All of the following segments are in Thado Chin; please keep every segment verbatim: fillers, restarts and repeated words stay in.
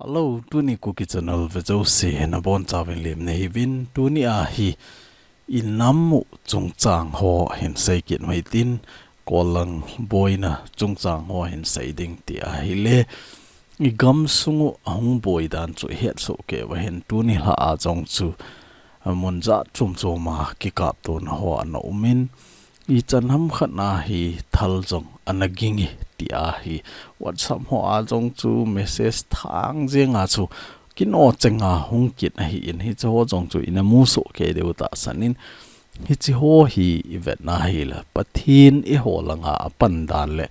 Hello, tuni Kuki Channel ve jouse nabonchauvin lemna hiuvin, tuni a hi inam u chungchang ho hin seikit uhitin, kollang boina chungchang ho hin sei ding ti ahile, igamsung u ahung boi dan chu ihetsoh kei uva hin tuni lha a jong chu, a, mun jat chom chom a kikaptona ho ana umin, ichan ham khat na hi thal jong ana ging e ti ahi. WhatsApp ho a jong chu message thang jeng a chu kino cheng a hung kit ahin, hiche ho jong chu ina musoh kei diu tahsan in, hiche ho hi ivet na hile Pathen eiho langa apan dan le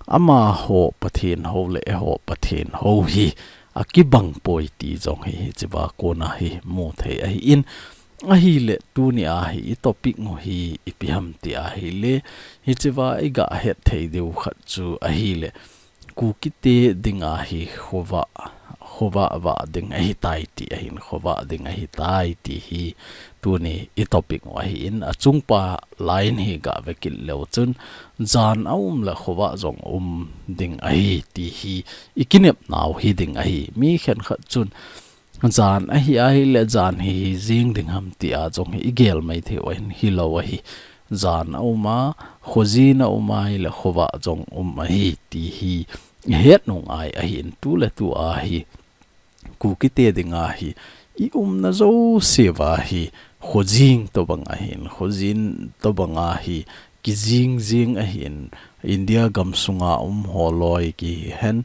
amaho Pathen ho le eiho Pathen ho hi akibang poi ti jong hi hiche va kona hi mu thei ahin, ahile tuni a hi i topic u hi ipi ham ti ahile, hiche va iga het thei diu khat chu ahile, Kukite dinga hi khovah, khovah vah ding ahitai ti ahin, khovah ding ahitai ti hi tuni i topic u ahin, achungpa line hi ga ve kit leu chun, jan aum le khovah jong um ding ahi ti hi i kinep nau hi ding ahi. Mi khenkhat chun, jan ahi ahile jan hi hi jing ding ham ti a jong hi i gel mai thei u ahin, hilou ahi. Jan aum a, khojin aum a ahile khovah jong um ahi ti hi i het u ngai ahin, tu le tu a hi Kukite dinga hi i umna jouse uva hi khojin tobang ahin, khojin tobang a hi kijing jing ahin, India gamsunga um ho loi kihi hen,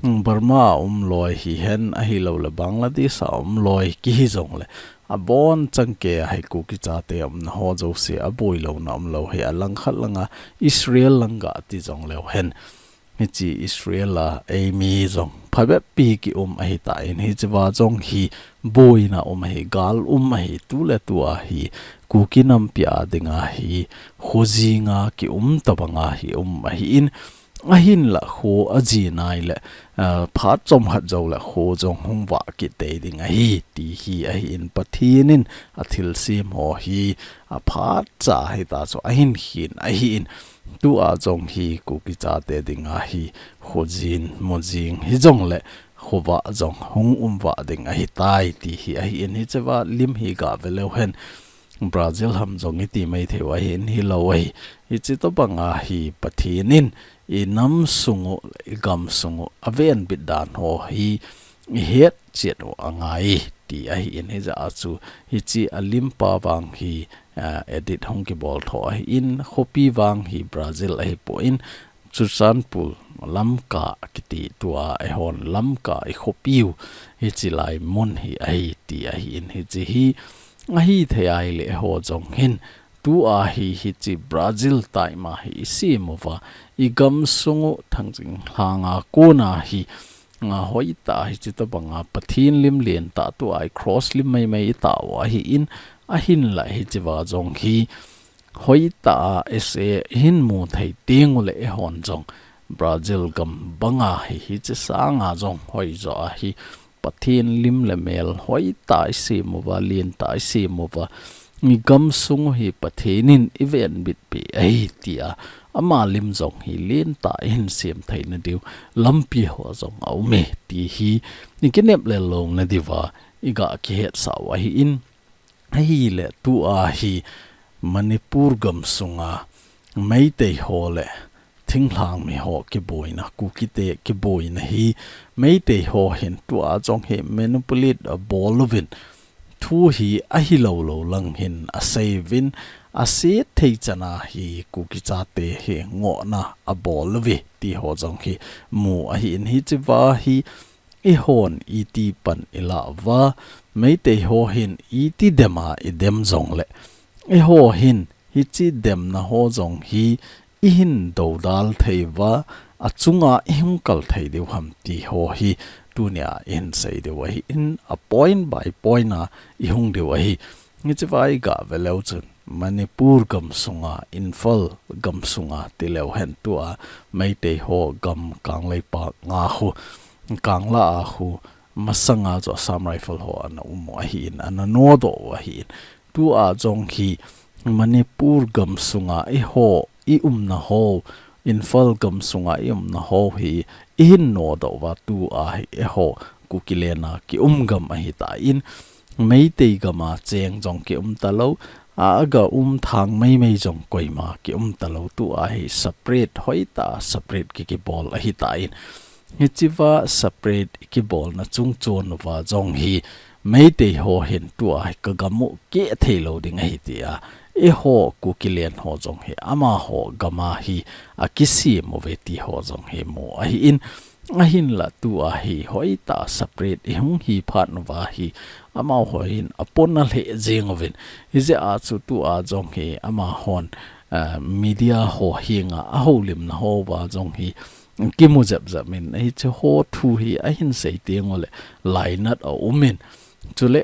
Burma a um loi hihen, ahilou le Bangladesh a um loi kihi jong le, abonchan kei a hi Kuki chate umna ho jouse aboi louna umlou hi, alangkhat langa Israel lang ga ti jong leu hen. Hiche Israel a eimi jong phabep pi ki um ahitan, hiche va jong hi boina um ahi, gal um ahi, tu le tu a hi Kuki nampi a dinga hi khojin a ki um tobang a hi um ahin, ahinla kho ajin ahile, ah, phat chomkhat jou le kho jong hung vah kit tei ding ahi ti hi ahin, Pathen in athilsem ho hi aphat cha hita chu ahin khin ahin, tu a jong hi Kuki chate dinga hi khojin mojin hijong le khovah jong hung um vah ding ahitai ti hi ahin, hiche va lim hi ga ve leu hen, Brazil ham jong iti mai thei u ahin, hilou ahi. Hiche tobang a hi Pathen in inam sung u, igamsung u avenbit dan ho hi ihet chet u angai ti ahin, hijeh a chu hiche alim pa vang hi, ah, edit hung kibol tho ahin, khopi vang hi Brazil ahipon, Churachandpur Lamka kiti, tua eihon Lamka i khopiu hiche lai mun hi ahi ti ahin, hiche hi ahi thei ahile eiho jong hin, tu a hi hiche Brazil taima hi i sem uva, igamsung u thangjing lhanga kona hi, nga hoitah hiche tobang a Pathen lim lentah tu a i cross lim maimai i tao ahin, ahinla hiche va jong hi hoitah a ese hin mu thei teng u le eihon jong Brazil gam banga hi hiche sanga jong hoijo a hi Pathen lim le mel hoitah i sem uva, lentah i sem uva, igamsung u hi Pathen in ivenbit peh ahi ti a, ama lim jong hi lentah ihin sem theina diu lampi ho jong aum e ti hi i kinep le louna diuva i ga kihetsah u ahin, ahile tu a hi Manipur gamsunga Meitei ho le thinglhang mi ho kiboina, Kukite kiboina hi Meitei ho hin tu a jong hi manipulate abol uvin, thu hi ahilou lou lang hin asei uvin, aset thei chan a hi Kuki chate hi ngohna abol uve ti ho jong hi mu ahin, hiche va hi eihon iti pan i lah uva, Meitei ho hin iti dem a i dem jong le, eiho hin hiche demna ho jong hi ihin dodal thei uva, achunga ihung kal thei diu ham ti ho hi tunia ihin sei diu ahin, a point by point a ihung diu ahi. Hiche va i ga ve leu chun Manipur gamsunga, Imphal gamsunga ti leu hen, tua Meitei ho gam Kangleipak a khu, Kangla a khu, masanga chu Assam Rifle ho ana um u ahin, ana nodoh u ahin. Tu a jong hi Manipur gamsunga eiho i umna ho, Imphal gamsunga i umna ho hi ihin nodoh uva, tu a hi eiho Kuki lena kium gam ahitan, Meitei gama cheng jong kium talou, a aga um thang meimei jong koima kium talou, tua hi separate, hoitah separate ki kibol ahitan, hichea separate kibolna chungchon uva jong hi Meitei ho hin tua hi ka gam u keh theilou ding ahi tia, eiho Kuki len ho jong hi amaho gama hi akisem uve ti ho jong hi mu ahin, ahinla tua hi hoitah separate ihung hi phat uva hi amaho hin apona lheh jeng uvin, hijeh a chu tua jong hi amahon, ah, media ho henga ahoulimna hoa jong hi kimu jep jep in, hiche ho thu hi ahin sei teng uleh lainat aumin, chule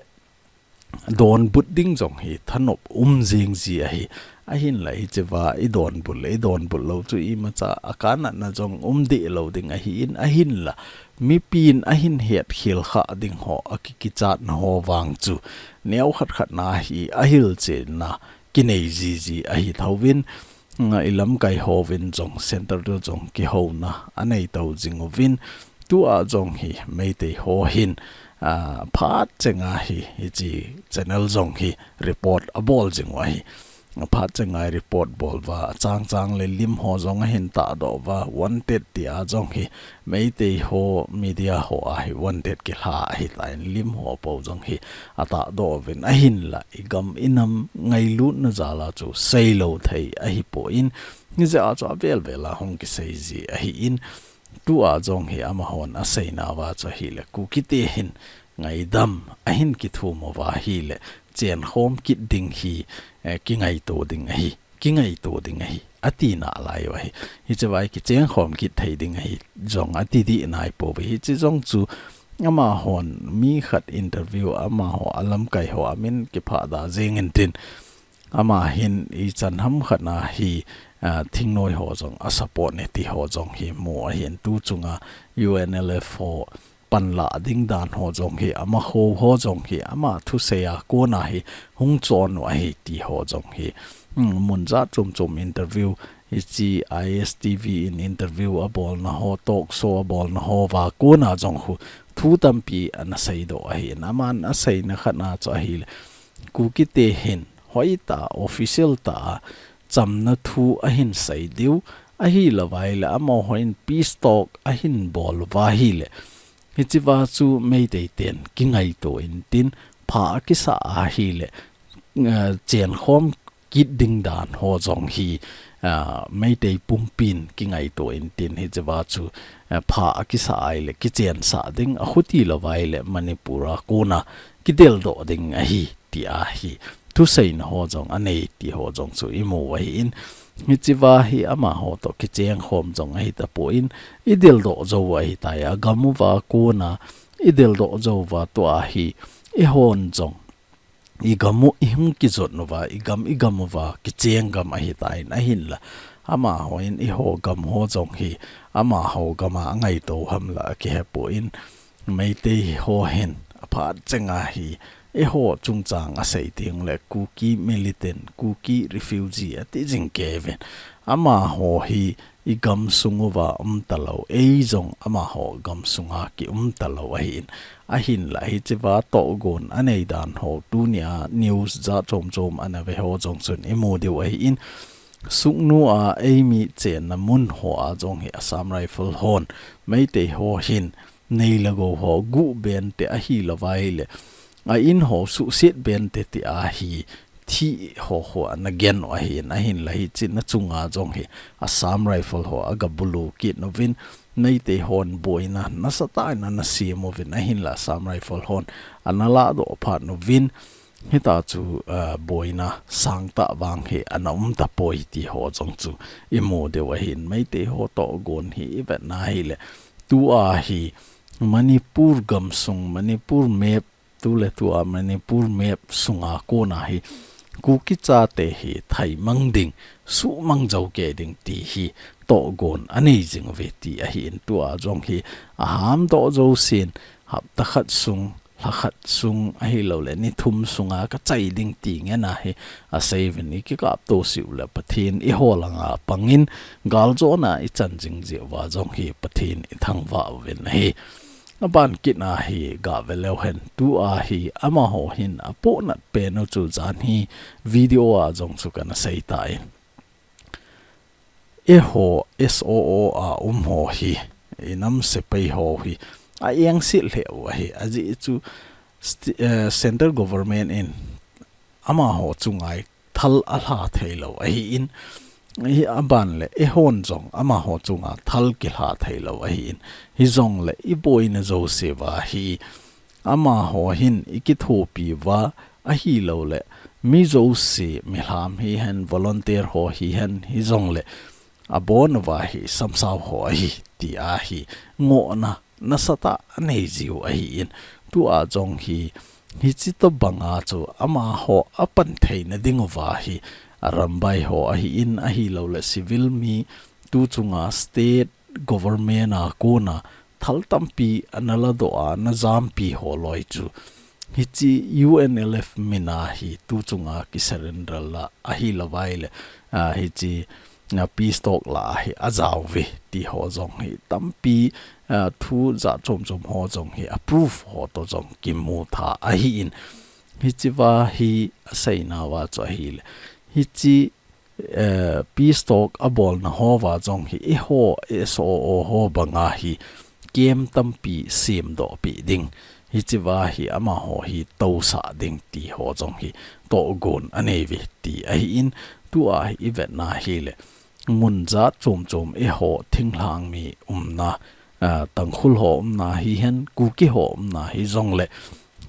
donbut ding jong hi thanop um jeng ji ahi. Ahinla hichea i donbut le i donbut lou chu imacha akanatna jong um deh lou ding ahin, ahinla mipin ahin hetkhel kha ding ho, akikichatna ho vang chu neokhat khat na hi ahilchenna kinei jiji ahi thouvin, nga i lamkai hovin jong center to jong kihouna anei tou jing uvin, tua jong hi Meitei ho hin, ah, phat chenga hi, hiche channel jong hi report abol jing u ahi. Phat chenga report bol uva, achang chang le lim ho jong ahin tahdoh uva, wanted tia jong hi Meitei ho media ho a hi wanted kilha ahitan, lim ho po jong hi atahdoh uvin, ahinla i gam i nam ngailutna jal a chu seilou thei ahipon, hijeh a chu avel vel a hung kisei ji ahin, tua jong hi amahon aseina uva chu ahile, Kukite hin ngaidam ahin kithum uva ahile, chenkhom kit ding hi, eh, kingaito ding ahi, kingaito ding ahi, ati nalai u ahi. Hichea hi kichenkhom kit thei ding ahi jong ati dih naipouve. Hiche jong chu amahon mi khat interview, amaho alamkai ho amin kiphah da jeng intin, ama hin ichan ham khat na hi, ah, thingnoi ho jong asupport e ti ho jong hi mu ahin, tu chunga U N L F ho panlah ding dan ho jong hi, ama ho, ho jong hi, ama thusei a kona hi hung chon u ahi ti ho jong hi. Hmm, mun jat chom chom interview, hiche I S T V in interview abolna ho, talk show abolna hoa kona jong khu thu tampi ana seidoh ahin, aman aseina khat na chu ahile, Kukite hin hoitah official tah a chamna thu ahin sei diu, ahilou vaile amahon peace talk ahin bol uva ahile, hichea chu Meitei ten kingaito intin, pha akisa ahile, eh, chenkhom kit ding dan ho jong hi, ah, Meitei pumpin kingaito intin, hichea chu, eh, pha akisa ahile kichensah ding, akhuti lou vaile Manipur a kona kideldoh ding ahi tia hi thuseina ho jong anei ti ho jong chu imu u ahin, hichea hi amaho to kichenkhom jong ahi tapon, i deldoh jou u ahitai, agam uva kona i deldoh jou uva, tua hi eihon jong i gam u ihung kijot uva, i gam, i gam uva kicheng gam ahitan, ahinla amahon eiho gam ho jong hi amaho gam a angaito ham la akihepon, Meitei ho hin aphat chenga hi eiho chungchang asei teng le Kuki militant, Kuki refugee ati jing kei uvin, amaho hi i gamsung uva um talou, ei jong amaho gamsunga kium talou ahin, ahinla hichea tohgon anei dan ho tunia news jat chom chom ana ve ho jong chun imu diu ahin, Sugnu a eimi chenna mun hoa jong hi Assam Rifle hon Meitei ho hin nei le gou ho guh bente ahilou vaile a in ho suhset bente tia hi thi ho ho ana gen u ahin, ahinla hiche na chunga jong hi Assam Rifle ho aga bulu kit uvin, Meitei hon boina nasatah in ana sem uvin, ahinla Assam Rifle hon ana ladoh phat uvin, hita chu, ah, boina sangtah vang hi ana um tapoi ti ho jong chu imu diu ahin, Meitei ho tohgon hi ivet na hile, tua hi Manipur gamsung, Manipur map, tuletua Manipur map sunga kona hi Kuki chate hi thaimang ding, suhmang jou kei ding ti hi tohgon anei jing uve ti ahin, tua jong hi ahamdoh jousen, hapta khat sung, lha khat sung ahilouleh ni thum sunga kachai ding ti ngen ahi, asei uvin, i kikapto seh uleh Pathen i hol anga pangin galjona i chan jing jeh uva jong hi Pathen i thangvah uvin ahi. Aban kit na hi gave leu hen, tua hi amaho hin apohnat pen u chu jan hi video a jong chu kana sei tai. Eiho S O O a um ho hi, i nam sepai ho hi, a engse lheh u ahi, ajeh chu sti-, eh, central government in amaho chunga thal alha thei lou ahi in, hi aban le eihon jong amaho chunga thal kilha thei lou ahi in, hijongle i boina jouse uva hi amaho hin i kithopi uva, ahilouleh mi jouse, mihem hihen, volunteer ho hihen, hijongle abon uva hi samsau ho ahi, tia hi ngohna nasatah a nei jiu ahi in, tua jong hi, hichi tobanga chu amaho a pan theina ding uva hi, a rambai ho ahi in, ahilouleh civil mi, tu chunga state government a kona thal tampi ana ladoh a, ana jampi ho loi chu, hichi U N L F min a hi tu chunga ki surrender la ahi lou vai le, a, hichi, a, peace talk la hi a jao uve ti ho jong hi tampi, a, thu jat chom chom ho jong hi a proof ho to jong kimu tha ahi in, hichi uva hi a seina uva chu ahi le, hichi eh, peace talk a bolna ho uva jong hi, eiho S O O ho banga hi camp tampi semdoh peh ding, hichi uva hi amaho hi tousah ding ti ho jong hi tohgon a nei uve ti ahi in, tua hi i vetna hi le, mun jat chom chom eiho thinglhang mi umna, ah, Tangkhul ho umna hihen, Kuki ho umna hijongle,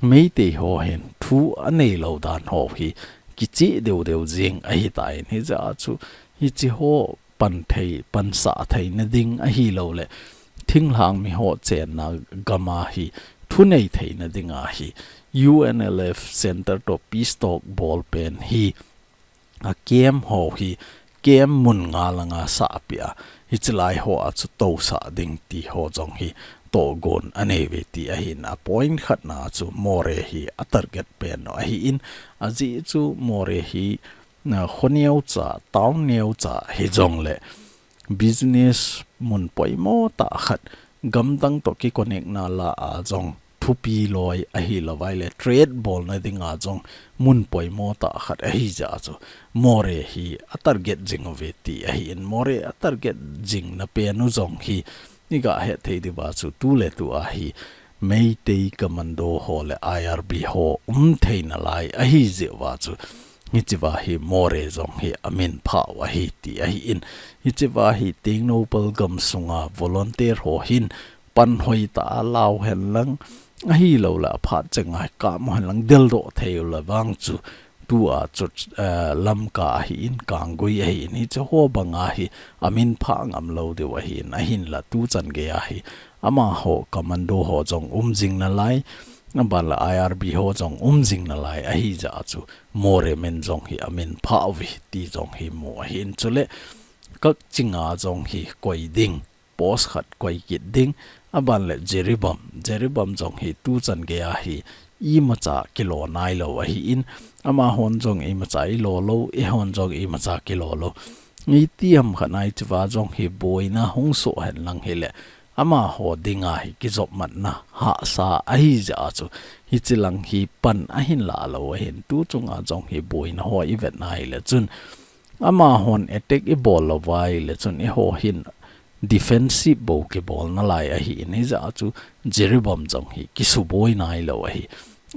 Meitei ho hin thu a nei lou dan ho hi kicheh deu deu jing ahi tan, hijeh a chu hichi ho pan thei, pansah theina ding ahilouleh thinglhang mi ho chenna gam a hi thu nei theina ding a hi U N L F center to peace talk bol pen hi a camp ho hi camp mun nga langa sah peh a, hichi lai ho a chu tousah ding ti ho jong hi tohgon a nei uve ti ahi in, a point khatna chu Moreh hi a target pen u ahi in, ajeh chu Moreh hi, na, kho neocha, town neocha hijongle business mun poimo tah khat, gamdang to ki connect na la a jong thupi loi ahi lou vai le, trade bolna ding a jong mun poimo tah khat ahi jeh a chu Moreh hi a target jing uve ti ahi in, Moreh a target jingna pen u jong hi i ga het thei diu va chu tu le tu a hi Meitei commando ho le I R B ho um theina lai ahi jeh uva chu, hichi uva hi Moreh jong hi a min phah u ahi ti ahi in, hichi uva hi Tengnoupal gamsunga volunteer ho hin pan hoitah a lau hen lang, ahilouleh a phat chenga hi kap mo hen lang, deldoh thei u le vang chu, tua chu, eh, Lamka ahi in, Kanggui ahi in, hichi ho banga hi a min phah ngam lou diu ahi in, ahinla tu chan gei a hi amaho commando ho jong um jing nalai, aban le I R B ho jong um jing nalai ahi jeh a chu Moreh min jong hi a min phah uve ti jong hi mu ahi in, chule Kakching a jong hi koi ding, post khat koi kit ding, aban le Jiribam, Jiribam jong hi tu chan gei a hi imacha kilo nai lou ahi in, amahon jong imacha i lo lou, eihon jong imacha kilo lou. Itiham khat na hichi uva jong hi boina hung soh hen lang hi le, amaho ding a hi kijopmatna hahsa ahi jeh a chu, hichi lang hi pan ahin la lou ahin, tu chunga jong hi boina ho i vetna hi le chun, amahon attack i bol lou vai le chun, eiho hin defensive bou kibol nalai ahi in, hijeh a chu Jiribam jong hi kisuboi nai lou ahi.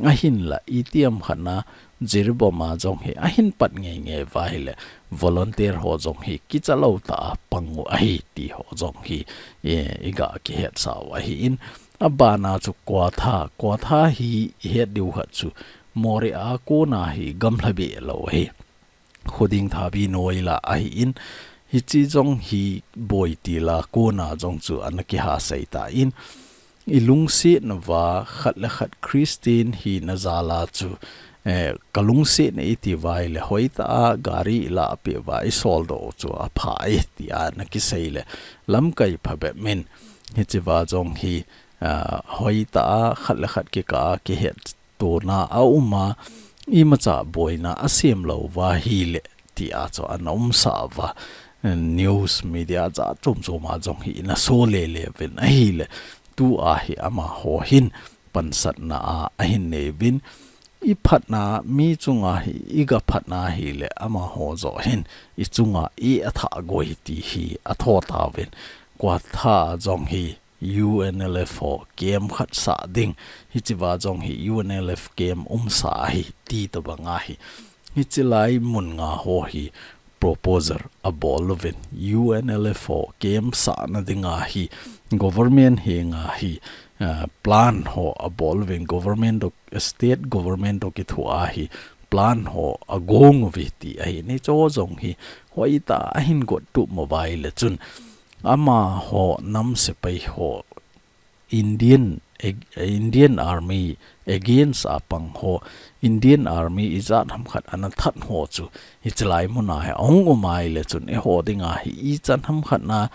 Ahinla itiham khat na Jiribam a jong hi ahin pat ngei ngei uva hi le, volunteer ho jong hi kicha lou tah a pang u ahi ti ho jong hi, eh, i ga kihet sa u ahi in. Aban a chu Kwatha, Kwatha hi i het diu khat chu Moreh a kona hi gamla be lou ahi. Khoding Thabi noi la ahi in, hichi jong hi boi til a kona jong chu ana kihasei tan, i lungsetna uva khat le khat Christian hina jal a chu, eh, ka lungsetna i ti uva hi le, hoitah a gari i lah peh uva i soldoh u chu apha e ti ana kisei le, lamkai phabep min, hichi uva jong hi, ah, hoitah a khat le khat kikah a kihet tona a um a, imacha boina a sem lou uva hi le, ti a chu ana um sa uva. News media jat chom chom a jong hi ina so le le uvin ahi le. tua hi amaho hin pansatna a ahin neivin, i phatna mi chunga hi, i ga phatna hi le amaho jo hin i chunga i athah goi ti hi atho tauvin. Quetta jong hi U N L F ho camp khat sah ding, hichea jong hi U N L F camp umsa hi ti tobanga hi, hiche lai mun nga ho hi proposal abol uvin, U N L F ho camp sahna dinga hi government henga hi, ah, plan ho abol uvin, government toh, state government toh kithoa hi plan ho agong uve ti ahi. Hiche ho jong hi hoitah a ahin got tup mo uva ahile chun, amaho nam sepai ho Indian, ag-, Indian Army against a pang ho, Indian Army ijat ham khat ana that ho chu, hiche lai muna hi ahung um ahile chun, eiho dinga hi ichan ham khat na,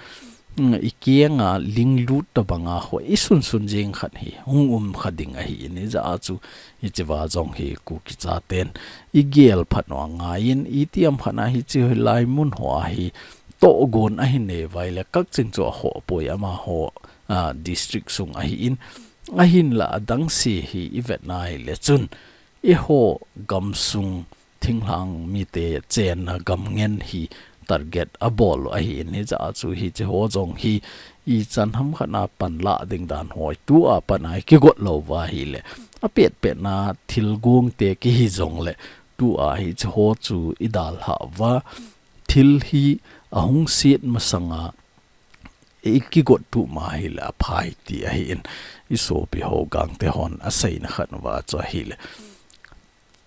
mm, i kianga linglut tobanga ho, i sunsun jing khat hi hung um kha ding ahin, hijeh a chu, hichea jong hi Kuki chaten i gel phat u angaiyin, itiham khat na hiche lai mun hoa hi tohgon ahin nei uva ahile, Kakching chu akhoh poi, amaho, ah, district sung ahin, ahinla adang se hi i vet na ahile chun, eiho gamsung thinglhang mite chenna gam ngen hi target abol u ahin, hijeh a chu hiche ho jong hi ichan ham khat na panla ding dan ho hi tua pat a i kigot lou uva ahile, apet pet na thil gong te kihi jongle, tua hiche ho chu i dalha uva, thil hi ahung set masanga i kigot tup ma ahile aphai ti ahin, i sopi ho Gangte hon aseina khat uva chu ahile,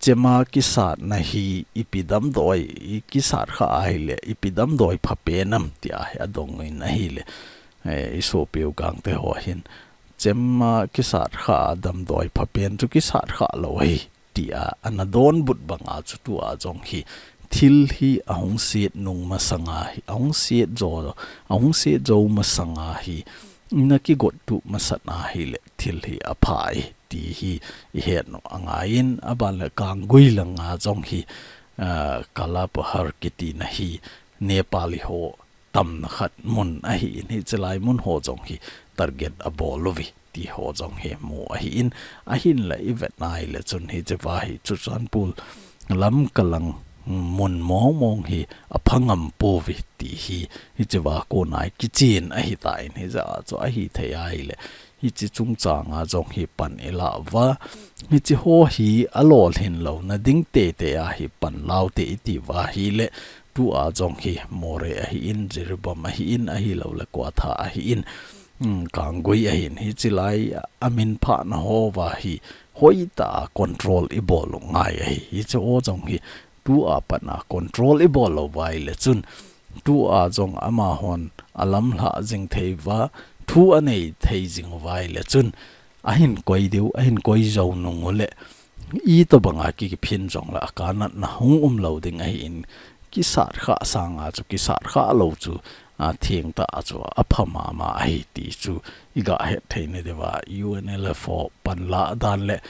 chema kisatna hi ipi damdoi, i kisat kha ahile ipi damdoi phapen am tia hi adong in ahile, eh, i sopi u Gangte ho hin, chema kisat kha damdoi phapen chu kisat kha lou ahi, tia ana donbut banga chu tua jong hi thil hi ahung set nung masanga hi, ahung set jou, ahung set jou masanga hi, na kigot tup masat na ahile thil hi aphai ti hi i het u angaiyin, aban le Kanggui langa jong hi, ah, Kalapahar kiti na hi Nepali ho tamna khat mun ahin, hiche lai mun ho jong hi target abol uve ti ho jong hi mu ahin, ahinla i vet na ahile chun hichea hi Churachandpur lam kalang mun mong mong hi apha ngam pouve ti hi, hichea kona i kichen ahitan, hijeh a chu ahithei ahile, hiche chungchanga jong hi pan i la uva, hiche ho hi alolhin louna ding tete a hi pan laute i ti uva ahile, tua jong hi Moreh ahin, Jiribam ahin, ahilouleh Quetta ahin, um, Kanggui ahin, hiche lai a min phahna ho uva hi hoitah a control i bol u ngai ahi. Hiche ho jong hi tua pat a control i bol lou uva ahile chun, tua jong amahon alamlhah jing thei uva, thu anei thei jing uva ahile chun, ahin koi diu, ahin koi jou nung ule, itobanga ki, kiphin jongle akanatna hung um lou ding ahin, kisat kha sanga chu, kisat kha lou chu, a, thengtah a chu apha mama ahi ti chu i gah het thei na diuva, U N L F ho panla dan le,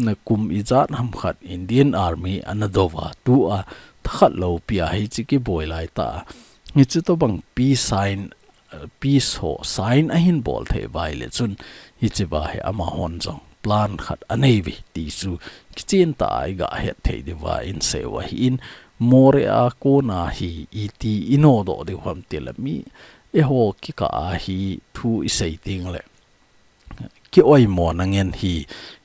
na kum ijat ham khat Indian Army ana dou uva, tua thakhat lou pia hiche kiboi laitah a, hiche tobang peace sign, eh, peace ho sign ahin bol thei uva ahile chun, hichea hi amahon jong plan khat anei uve ti chu kichen tah a i gah het thei diuva i sei u ahin, Moreh a kona hi iti i nodoh diu ham tile mi, eiho kikah a hi thu i sei tengle, ki-oimo na ngen hi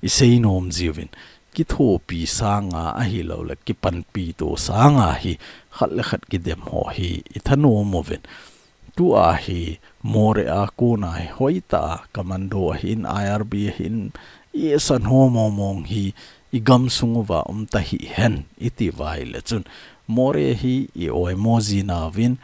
i sei nom jiuvin, kithopi sanga ahilouleh kipanpi to sanga hi khat le khat kidem ho hi i thanom uvin. Tua hi Moreh a kona hi hoitah a commando ahin, I R B ahin, i san ho mong mong hi i gamsung uva um ta hihen i ti uva ahile chun, Moreh hi i oimo ji nauvin,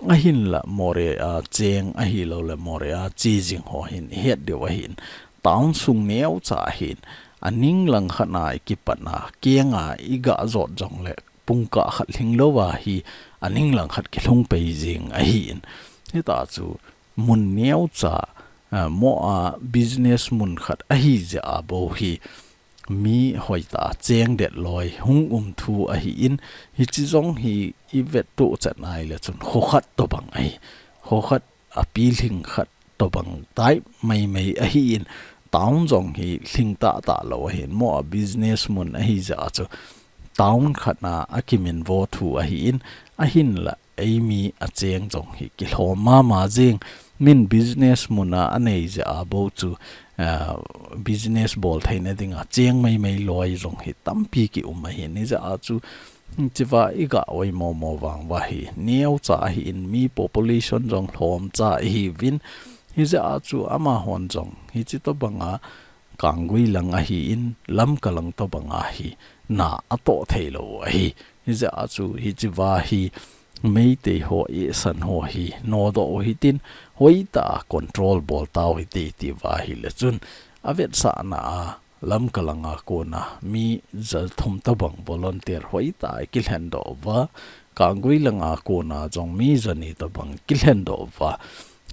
ahinla Moreh a cheng ahilouleh Moreh a che jing ho hin i het diu ahin, town sung neocha ahin, aning langkhat a i kipat a, kenga i gah jot jongle, pungkah khat lhing louva hi aning langkhat kilhung pei jing ahin. Hitia chu mun neocha, ah, mo a business mun khat ahi jeh a bou hi mi hoitah a cheng det loi hung um thu ahin, hiche jong hi i vet to chet ahile chun kho khat tobang ahi. Kho khat a pilhing khat tobang type maimai ahin, town jong hi lhing tahtah lou ahin, mo a business mun ahi jeh a chu town khat na a kiminvo thu ahin, ahinla eimi a cheng jong hi kilhom mama jing, min business mun a anei jeh a bou chu, ah, business bol theina dinga cheng maimai loi jong hi tampi kium ahin, hijeh a chu, hichea i ga oimo mo vang uva hi, neocha ahin, mi population jong lhomcha ihiuvin, hijeh a chu amahon jong hiche tobanga Kanggui lang ahin, Lamka lang tobanga hi na atoh theilou ahi. Hijeh a chu hichea hi Meitei ho, eisan ho hi nodoh u hitin, hoitah a control bol tau hite, tiuva ahile chun, avetsahna a Lamka langa kona mi jathum tobang volunteer hoitah a kilhendoh uva, Kanggui langa kona jong mi jani tobang kilhendoh uva,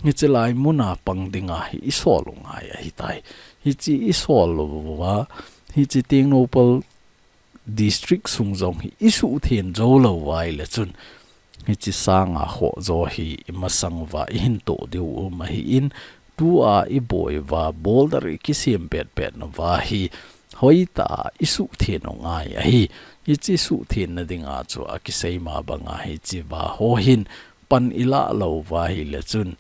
hiche lai muna pang dinga hi isol u ngai ahitai. Hiche isol uva, hiche Tengnoupal district sung jong hi isuhtheng jou lou uva ahile chun, hiche sanga khoh jo hi imasang uva ihin toh diu um ahin, tua iboi uva, border ikisem petpet nauva hi, hoitah a isuhtheng u ngai ahi. Hiche suhthengna dinga chu akisei ma banga hichea ho hin pan ilah lou uva ahile chun,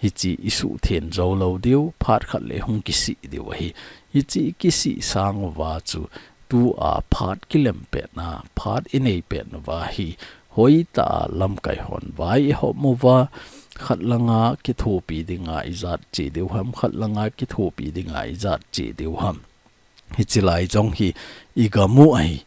hiche isuhtheng jou lou diu, phat khat le hung kisih diu ahi. Hiche ikisih sang uva chu, tua phat kilem petna, phat inei pet nauva hi, hoitah a lamkai hon vai ihop uva, khat langa kithopi dinga ijat che diu ham, khat langa kithopi dinga ijat che diu ham. Hiche lai jong hi igam u ahi.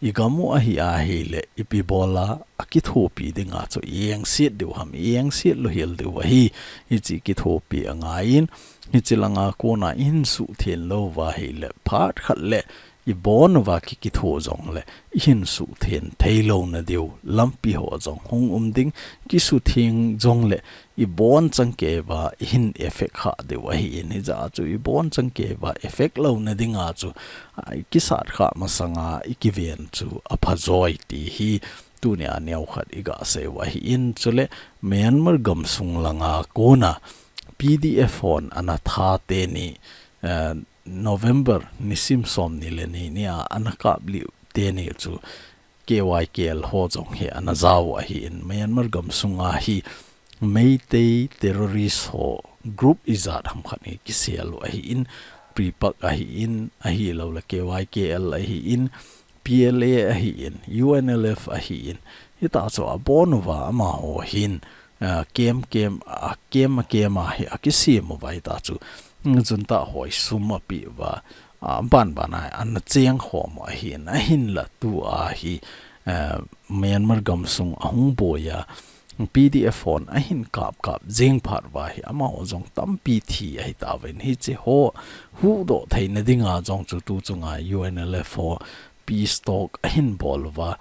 Igam u ahi ahile, ipi bola akithopi dinga chu iengset diu ham, iengset louhel diu ahi. Hiche kithopi angaiyin, hiche langa kona ihin suhtheng lou uva ahile, phat khat le ibon uva ki, kitho jongle ihin suhtheng thei louna diu lampi ho jong hung um ding, kisuhtheng jongle ibonchan keiva ihin effect kha diu ahin, hijeh a chu ibonchan keiva effect louna dinga chu, a, ikisat kha masanga ikiven chu apha joi ti hi tunia neokhat iga sei u ahin, chule Myanmar gamsung langa kona P D F hon ana that teni, eh, November nisim somni le ni nia ana kaplih u teni chu K Y K L ho jong hi ana jao u ahin, Myanmar gamsunga hi Meitei terrorist ho group ijat ham khat hi kisel u ahin, PREPAK ahin, ahilouleh K Y K L ahin, P L A ahin, U N L F ahin, hitachu abon uva amaho hin, ah, kem kem, ah, kem a kem a hi akisem uva hitachu, mm, junta hoi sum apeh uva, ah, banban a ana cheng khom u ahin, ahinla tua hi, ah, Myanmar gamsung ahung boi a, P D F hon ahin kap kap jing phat uva hi amaho jong tampi thi ahi tauvin, hiche ho huhdoh theina dinga jong chu tu chunga U N L F ho peace talk ahin bol uva,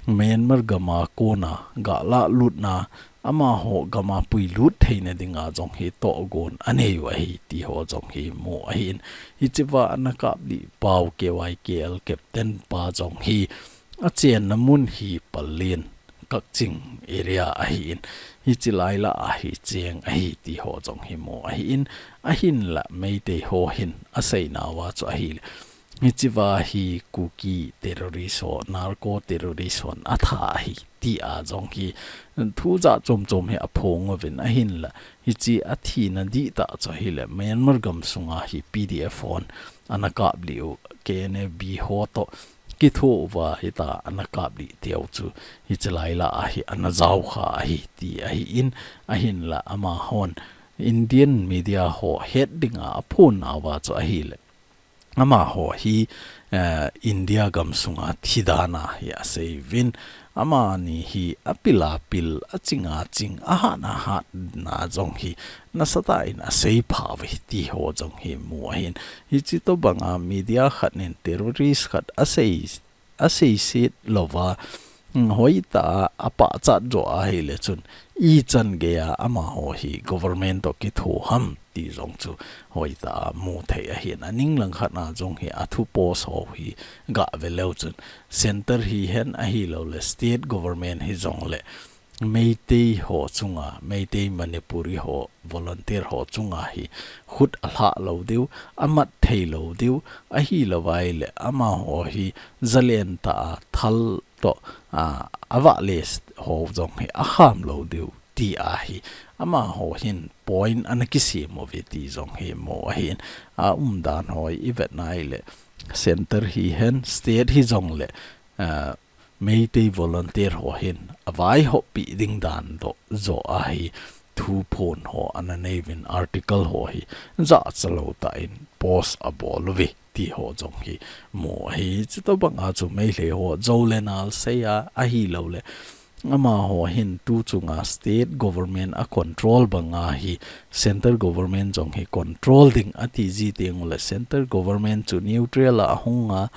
Myanmar gama kona ga lahlutna, amaho gama puilut theina dinga jong hi tohgon anei u ahi ti ho jong hi mu ahin, hichea ana kaplih pau K Y K L captain pa jong hi achenna mun hi Pallel, Kakching area ahin, hiche lai lah a hi cheng ahi ti ho jong hi mu ahin, ahinla Meitei ho hin aseina uva chu ahile, hichea hi Kuki terrorist ho, narco terrorist hon atha ahi tia jong hi thu jat chom chom hi aphong uvin, ahinla hiche athina dihtah chu ahile Myanmar gamsunga hi P D F hon ana kaplih u, K N A B ho toh kitho uva hita ana kaplih teu chu, hiche lai lah a hi ana jao kha ahi ti ahin, ahinla amahon Indian media ho het dinga aphonna uva chu ahile, amaho hi, eh, India gamsunga thi dan a hi asei uvin, amani hi apil a pil, aching a ching, ahat a hatna jong hi nasatah in asei pha uve ti ho jong hi mu ahin. Hiche tobanga media khat nin terrorist khat asei, aseiset louva, mm, hoitah a pachat jo ahile chun, ichan geiya amaho hi government toh kitho ham ti jong chu hoitah a mu thei ahin, aning langkhat na jong hi athu post ho hi gah ve leu chun, center hihen ahilouleh state government hijongle, Meitei ho chunga, Meitei Manipuri ho, volunteer ho chunga hi khut alha lou diu, amat thei lou diu, ahi lou vai le amaho hi zalen ta a thal to, a, avah le ho jong hi akham lou diu, ti ahi. Amaho hin point ana kisem uve ti jong hi mu ahin. A umdan ho i vet nai le center hi hen, state hi jong le, a, Meitei volunteer ho hin avaihop pi ding dan doh jo ahi. Thuphon ho ana nei uvin article ho hi jachalou ta in post abol uve ti ho jong hi mu ahi. Chutobang a chu Meitei ho jo le nal sei a ahi lou le amaho hin tu chunga state government a control banga hi center government jong hi control ding ati ji teng u le center government chu neutral a ahung a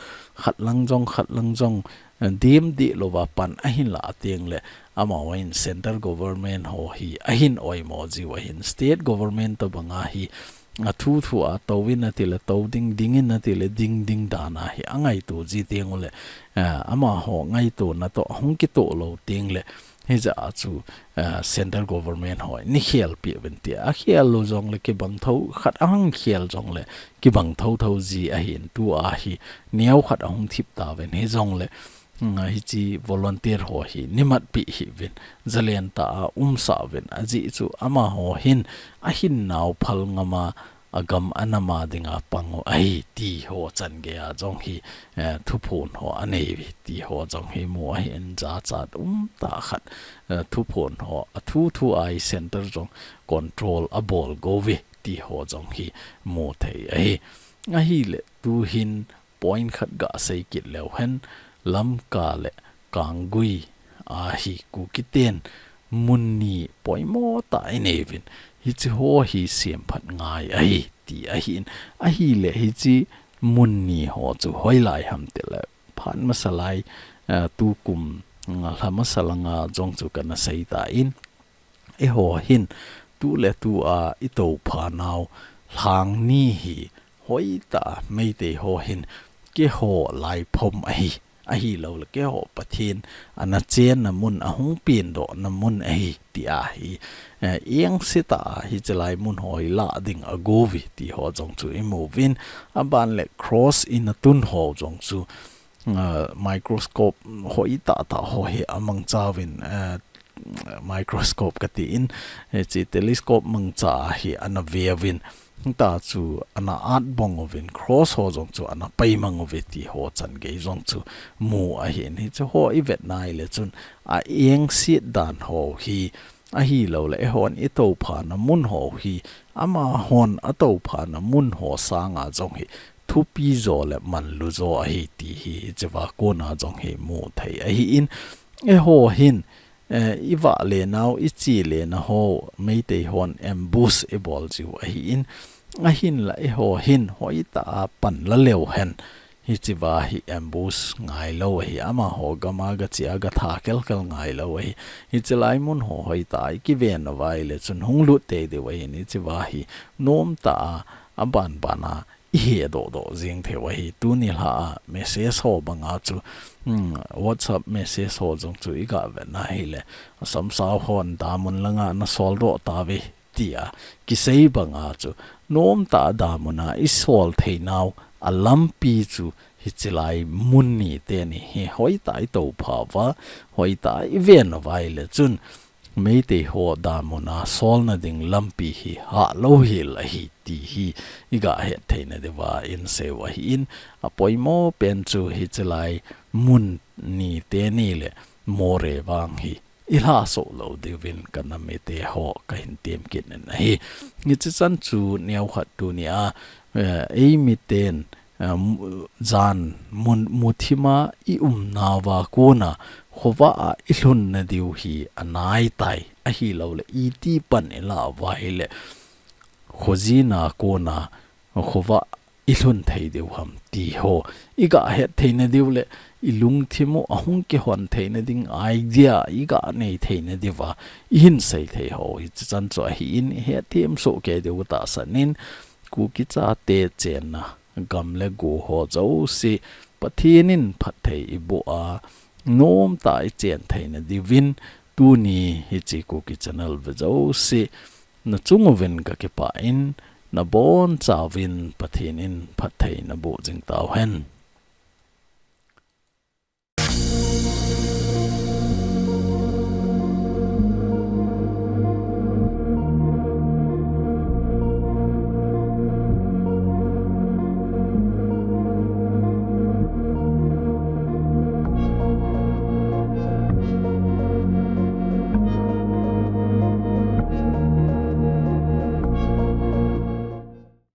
khat lang jong, khat lang jong, eh, dim di lou va pan ahin la teng le amaho in center government ho hi ahin oimo jiu ahin state government tobanga hi a thu thu a to in ati le to ding, ding in ati le ding ding dan a hi angaito ji teng u le, eh, amaho ngaito na to hung kito lou teng le hijeh a chu, eh, center government ho ni khel pi uvin ti a khel lou jong le kibang tho khat ahung khel jong le kibang tho tho ji ahin tu ahi neo khat ahung thip ta uvin hi jong le, mm, hichi volunteer ho hi nimat pi hi uvin zalen ta a umsa uvin ajeh chu amaho hin ahin nau phal ngam a agam anam a dinga pang u ahi ti ho chan gei a jong hi, eh, thuphon ho anei uve ti ho jong hi mu ahin jachat um ta khat, eh, thuphon ho a thu thu a hi center jong control abol go uve ti ho jong hi mu thei ahi. Ahi le tu hin point khat ga sei kit leu hen Lamka le Kanggui a hi Kuki ten mun ni poimo ta i nei uvin hichi ho hi sem phat ngai ahi ti ahin ahi le hichi mun ni ho chu hoilai ham ti le phat masa lai, eh, tu kum nga lha masa langa jong chu kana sei ta in eiho hin tu le tu a i to pha nau lhang ni hi hoitah a Meitei ho hin keiho lai phom ahi, ahi lou le keiho Pathen ana chenna mun, ahung pendohna mun ahi ti ahi, eh, engse tah a hichi lai mun ho hi lah ding ago uve ti ho jong chu i mu uvin, aban le cross in atun ho jong chu, eh, microscope hoitah tah ho hi amangcha uvin, eh, microscope kati in, eh, hichi telescope mangcha a hi ana ve uvin, hita chu ana at bong uvin, cross ho jong chu ana pai mang uve ti ho chan gei jong chu mu ahin hichi ho i vet nai le chun a engset dan ho hi ahi lou le eihon i to phana mun ho hi amahon a to phana mun ho sanga jong hi thupi jo le manlu jo ahi ti hi hichi va kona jong hi mu thei ahi in eiho hin eh, i vah le nau, i chi le na ho, Meitei hon ambush i bol jiu ahi in, ahin la eiho hin hoitah a pan la leu hen. Hichi va hi ambush ngai lou ahi, amaho gam a ga chi a ga tha kel kel ngai lou ahi. Hichi lai mun ho hoitah a i kiven uva ahile chun hung lut tei diu ahi, hichi va hi nom tah a, aban ban a, i he doh doh jing thei u ahi. Tuni lha a message ho banga chu, hmm, WhatsApp message ho jong chu i ga vet na ahile, Assam sau hon damun langa na sol doh tauve, tia kisei banga chu, nom tah a damun a i sol thei nau a lampi chu hichi lai mun ni teni hi hoitah a i to pha uva, hoitah a i ven uva ahile chun, Meitei ho damun a solna ding lampi hi hah lou hel ahi ti hi i ga het theina diuva in sei u ahi in, a poimo pen chu hichi lai mun ni teni le Moreh vang hi i lhasoh lou diuvin ka nam mite ho ka hin tem kit in ahi. Hichi chan chu neo khat tuni a, eh, ei miten, eh, mu-, jan mun muthim a i umna uva kona khovah a i lhunna diu hi a nai tai, ahi lou le iti pan i la uva ahile khojin a kona khovah i lhun thei diu ham ti ho i ga het theina diu le i lungthim u a hung kihon theina ding idea i ga nei theina diuva i hin sei thei ho hichi chan chu ahi in i het them soh kei diu tahsan in Kuki chate chenna gam le go ho jouse Pathen in phatthei i boh a, nom tah a i chen theina diuvin, Tuni hiche Kuki channel ve jouse nachung uvin kakipah in, nabonchauvin Pathen in phatthei naboh jing tauhen.